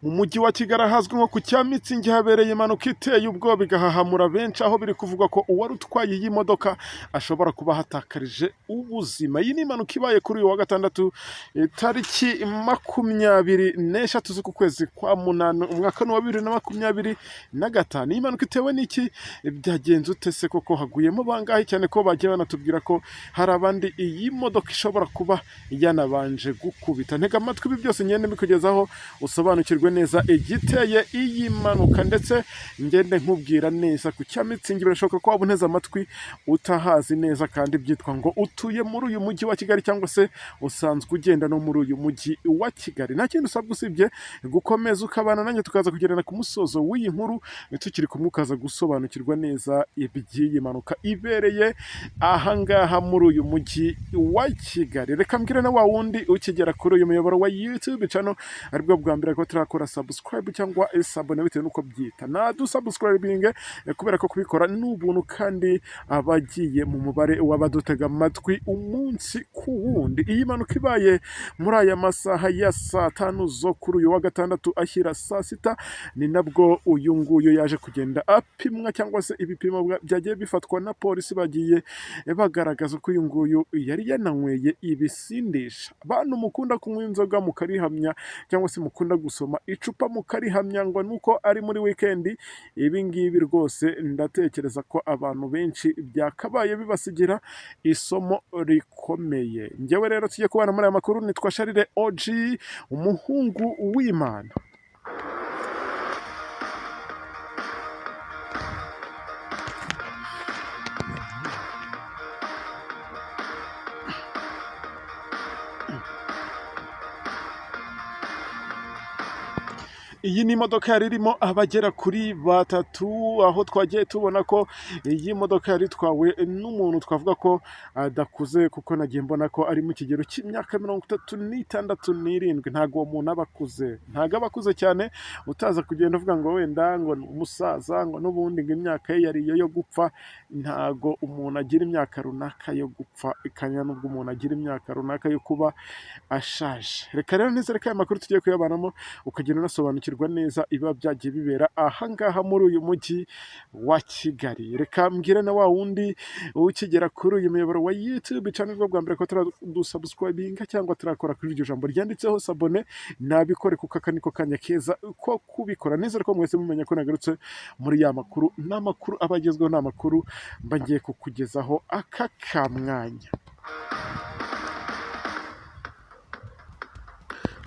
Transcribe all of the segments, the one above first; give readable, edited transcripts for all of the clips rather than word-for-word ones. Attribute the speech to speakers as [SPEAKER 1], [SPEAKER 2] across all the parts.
[SPEAKER 1] Mu mujyi wa Kigali ahazwi nko ku Cyamitsingi habereye impanuka iteye ubwoba igahahamura benshi, aho biri kuvugwa ko uwari utwaye iyi modoka ashobora kuba ahatakarije ubuzima. Iyi ni impanuka ibaye kuri uyu wa gatandatu, tariki 23 z'uku kwezi kwa munani, umwaka ni uwa 2025. Iyi mpanuka itewe n'iki? Byagenze ute se koko? Haguyemo bangahe? Cyane ko bagiye banatubwira ko hari abandi iyi modoka ishobora kuba yanabanje gukubita. Ntega amatwi ibi byose ngende mbikugezaho usobanukirwe neza igiteye iyi mpanuka, ndetse ngende nkubwira neza ku Cyamitsingi. Birashoboka ko waba unteze amatwi utahazi neza kandi byitwa ngo utuye muri uyu mujyi wa Kigali cyangwa se usanzwe ugenda no muri uyu mujyi wa Kigali. Nta kindi usabwa usibye gukomeza ukabana nanjye tukaza kugerana ku musozo w'iyi nkuru tukiri kumwe, ukaza gusobanukirwa neza iby'iyi mpanuka ibereye ahangaha muri uyu mujyi wa Kigali. Reka mbwire na wa wundi ukigera kuri uyu muyoboro wa YouTube channel aribwo bwa mbere ko turakora subscribe cyangwa s'abonner bitewe n'uko byita, nadusubscribinge kubera ko kubikora ni ubuntu kandi abagiye mu mubare w'abadutega amatwi umunsi ku wundi. Iyi mpanuka ibaye muri aya masaha ya saa tanu zo kuri uyu wa gatandatu ashyira saa sita, ni nabwo uyu nguyu yaje kugenda apimwa cyangwa se ibipimo byagiye bifatwa na polisi, bagiye bagaragaza ko uyu nguyu yari yananyweye ibisindisha. Bantu mukunda kunywa inzoga mukarihamya cyangwa se mukunda gusoma icupa mukarihamya ngo nuko ari muri wikendi, ibi ngibi rwose ndatekereza ko abantu benshi byakabaye bibasigira isomo rikomeye. Njyewe rero tujye kubana muri aya makuru, nitwa Sharire OG, umuhungu w'Imana. Iyi ni imodoka yari irimo abagera kuri batatu, aho twagiye tubona ko iyi modoka yari itwawe n'umuntu twavuga ko adakuze, kuko nagiye mbona ko ari mu kigero cy'imyaka 36 n'irindwi. Ntabwo uwo muntu aba akuze, ntabwo aba akuze cyane, utaza kugenda uvuga ngo wenda ngo ni umusaza, ngo n'ubundi ngo imyaka ye yari iyo yo gupfa. Ntabwo umuntu agira imyaka runaka yo gupfa, ikanya n'ubwo umuntu agira imyaka runaka yo kuba ashaje. Reka rero nizere ko aya makuru tugiye kuyabanamo ukagenda unasobanukirwa neza ibiba byagiye bibera ahangaha muri uyu mujyi wa Kigali. Reka mbwire na wa wundi ukigera kuri uyu muyoboro wa YouTube channel bwa mbere ko turadusubscribinga cyangwa turakora kuri iryo jambo ryanditseho s'abonner, nabikore kuko aka niko kanya keza ko kubikora. Nizere ko mwese mumenya ko nagarutse muri ya makuru, n'amakuru aba agezweho, n'amakuru mba ngiye kukugezaho aka kamwanya.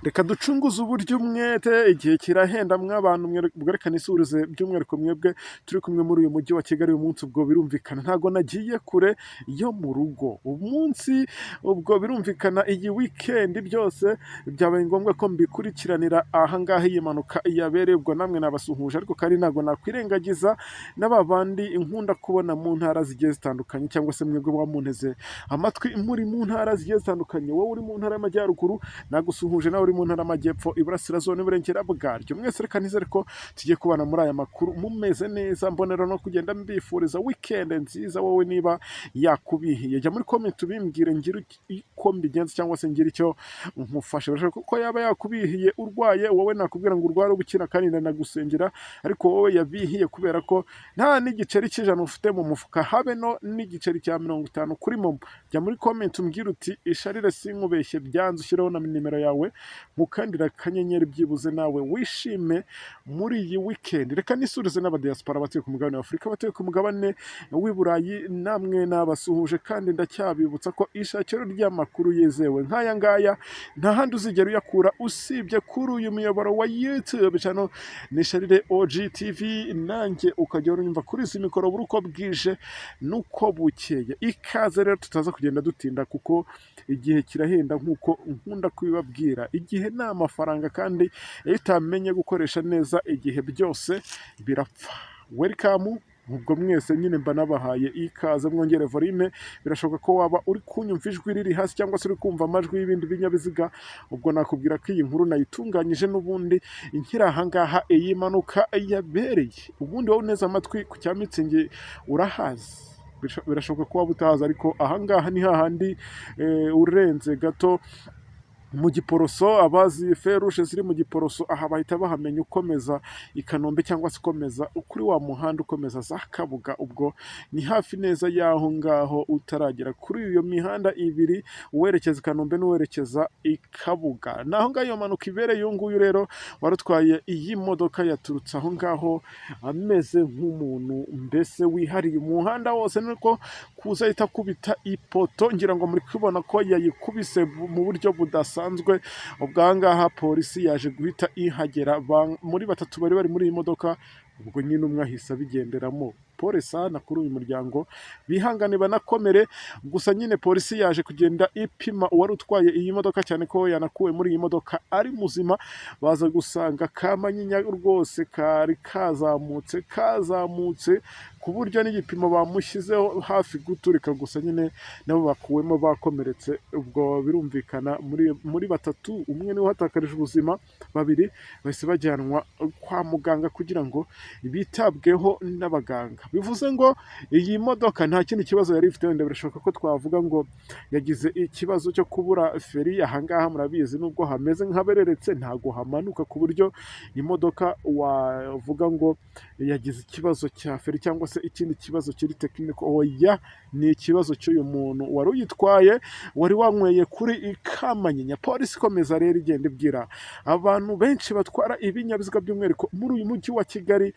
[SPEAKER 1] Reka ducunguze uburyo umwete, igihe kirahenda mw'abantu mwerekana isurize, by'umwihariko mwebwe turi kumwe muri uyu mujyi wa Kigali uyu munsi. Ubwo birumvikana ntabwo nagiye kure yo mu rugo umunsi, ubwo birumvikana iyi weekend byose byabaye ngombwa ko mbikurikiranira ahangaha iyi mpanuka yabereye. Ubwo namwe nabasuhuje, ariko kandi ntabwo nakwirengagiza n'aba bandi nkunda kubona mu ntara zigiye zitandukanye, cyangwa se mwebwe muba munteze amatwi muri mu ntara zigiye zitandukanye. Wowe uri mu ntara y'Amajyaruguru nagusuhuje, nawe uri mu ntara y'Amajyepfo, Iburasirazuba n'Iburengera bwaryo, mwese reka nizere ko tugiye kubana muri aya makuru mumeze neza. Mbonera no kugenda mbifuriza weekend nziza. Wowe niba yakubihiye, jya muri comment ubimbwire ngire uko mbigenza cyangwa se ngire icyo nkufasha. Birashoboka ko yaba yakubihiye urwaye, wowe nakubwira ngo urware ubukira kandi ndanagusengera, ariko wowe yabihiye kubera ko nta n'igiceri cy'ijana ufite mu mufuka, habe no n'igiceri cya 50 kuri momo. Jya muri comment umbwire uti isharire sinkubeshye byanze, ushyireho na nimero yawe nkukandira akanyenyeri byibuze nawe wishime muri iyi weekend. Reka nisurize n'abadiaspora batuye ku mugabane wa Afurika, batuye ku mugabane w'i Burayi, namwe nabasuhuje kandi ndacyabibutsa ko ishakiro ry'amakuru yizewe nk'aya ngaya nta handi uzigera uyakura usibye kuri uyu muyoboro wa YouTube channel ni Sharire OG TV, nanjye ukajya unyumva kuri izi mikoro buri uko bwije n'uko bukeye. Ikaze rero tutaza kugenda dutinda kuko igihe kirahenda nk'uko nkunda kubibabwira. Igihe ni amafaranga kandi iyo utamenye gukoresha neza igihe byose birapfa. Welcome, ubwo mwese nyine mba nabahaye ikaze, mwongere volume. Birashoboka ko waba uri kunyumva ijwi riri hasi cyangwa se uri kumva amajwi y'ibindi binyabiziga. Ubwo nakubwira ko iyi nkuru nayitunganyije n'ubundi nkiri ahangaha iyi mpanuka yabereye. Ubundi wowe uneze amatwi ku Cyamitsingi urahazi, birashoboka ko waba utahazi, ariko ahangaha ni hahandi urenze gato Mu Giporoso, abazi feruje ziri mu Giporoso aha bahita bahamenya, ukomeza i Kanombe cyangwa se ukomeza kuri wa muhanda ukomeza za Kabuga. Ubwo ni hafi neza y'aho ngaho, utaragera kuri iyo mihanda ibiri, uwerekeza i Kanombe n'uwerekeza i Kabuga. Ni aho ngaho iyo mpanuka ibereye. Uyu nguyu rero wari utwaye iyi modoka yaturutse aho ngaho ameze nk'umuntu mbese wihariye umuhanda wose, niko kuza ahita akubita ipoto. Ngira ngo muri kubibona ko yayikubise mu buryo budasanzwe. Ubwo aha ngaha polisi yaje guhita ihagera. Muri batatu bari bari muri iyi modoka, ubwo nyine umwe ahise abigenderamo. Pole sana kuri uyu muryango, bihangane banakomere. Gusa nyine polisi yaje kugenda ipima uwari utwaye iyi modoka, cyane ko yanakuwe muri iyi modoka ari muzima. Baza gusanga kamanyinya rwose kari kazamutse kazamutse, ku buryo n'igipimo bamushyizeho hafi guturika. Gusa nyine nabo bakuwemo bakomeretse. Ubwo birumvikana, muri batatu umwe niwe uhatakarije ubuzima, babiri bahise bajyanwa kwa muganga kugira ngo bitabweho n'abaganga. Bivuze ngo iyi modoka nta kindi kibazo yari ifite. Wenda birashoboka ko twavuga ngo yagize ikibazo cyo kubura feri. Ahangaha murabizi, nubwo hameze nk'abereretse, ntago hamanuka ku buryo imodoka wavuga ngo yagize ikibazo cya feri cyangwa se ikindi kibazo kiri technique. Oya, ni ikibazo cy'uyu muntu wari uyitwaye, wari wanyweye kuri kamanyinya. Polisi ikomeza rero igenda ibwira abantu benshi batwara ibinyabiziga, by'umwihariko muri uyu mujyi wa Kigali,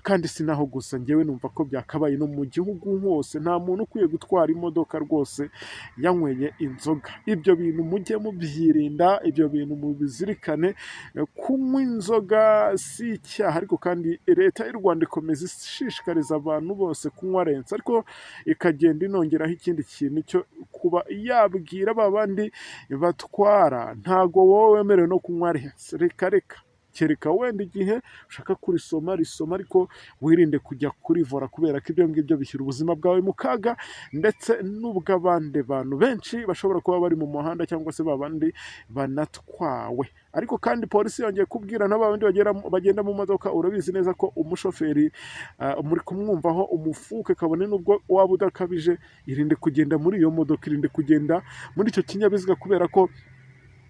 [SPEAKER 1] kandi si naho gusa, ngewe numva ko byakabaye no mu gihugu hose. Nta muntu ukwiye gutwara imodoka rwose yanyweye inzoga. Ibyo bintu mujye mubyirinda, ibyo bintu mubizirikane. Kunywa inzoga si icyaha, ariko kandi Leta y'u Rwanda ikomeza ishishikariza abantu bose kunywa rensa, ariko ikagenda inongeraho ikindi kintu cyo kuba yabwira ba bandi batwara: ntago wowe wemerewe no kunywa rensa, reka reka, kereka wenda igihe ushaka kurisoma, risoma, ariko wirinde kujya kurivora, kubera ko ibyo ngibyo bishyira ubuzima bwawe mu kaga ndetse n'ubw'abandi bantu benshi bashobora kuba bari mu muhanda cyangwa se babandi banatwawe. Ariko kandi polisi yongeye kubwira na babandi bagenda mu modoka. Urabizi neza ko umushoferi muri kumwumvaho umufuke, kabone n'ubwo waba udakabije, irinde kugenda muri iyo modoka, irinde kugenda muri icyo kinyabiziga, kubera ko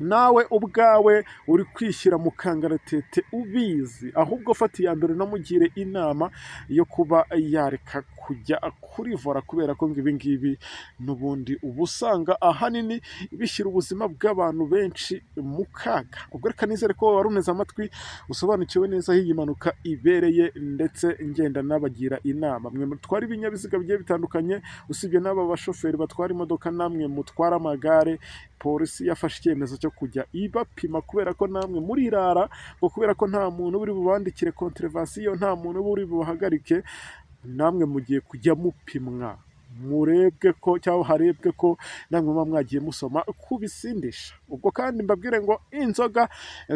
[SPEAKER 1] nawe ubwawe uri kwishyira mu kangaratete ubizi. Ahubwo fata iya mbere unamugire inama yo kuba yareka kujya kurivora, kubera ko ngo ibi ngibi n'ubundi uba usanga ahanini bishyira ubuzima bw'abantu benshi mu kaga. Ubwo reka nizere ko wari uneze amatwi, usobanukiwe neza aho iyi mpanuka ibereye, ndetse ngenda nabagira inama mwe mutwara ibinyabiziga bigiye bitandukanye. Usibye n'aba bashoferi batwara imodoka, namwe mutwara amagare, polisi yafashe icyemezo cyo kujya ibapima, kubera ko namwe murirara ngo kubera ko nta muntu uri bubandikire contravention, nta muntu uri bubahagarike. Namwe mugiye kujya mupimwa, murebwe ko cyangwa harebwe ko namwe muba mwagiye musoma kubisindisha. Ubwo kandi mbabwire ngo inzoga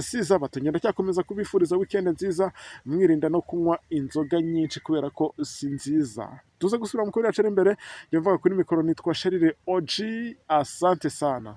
[SPEAKER 1] si iz'abato. Ngenda cyakomeza kubifuriza weekend nziza, mwirinda no kunywa inzoga nyinshi kubera ko si nziza. Tuze gusubira mu kuri yacu ari imbere. Njya mvuga kuri mikoro nitwa Sharire Oji. Asante sana.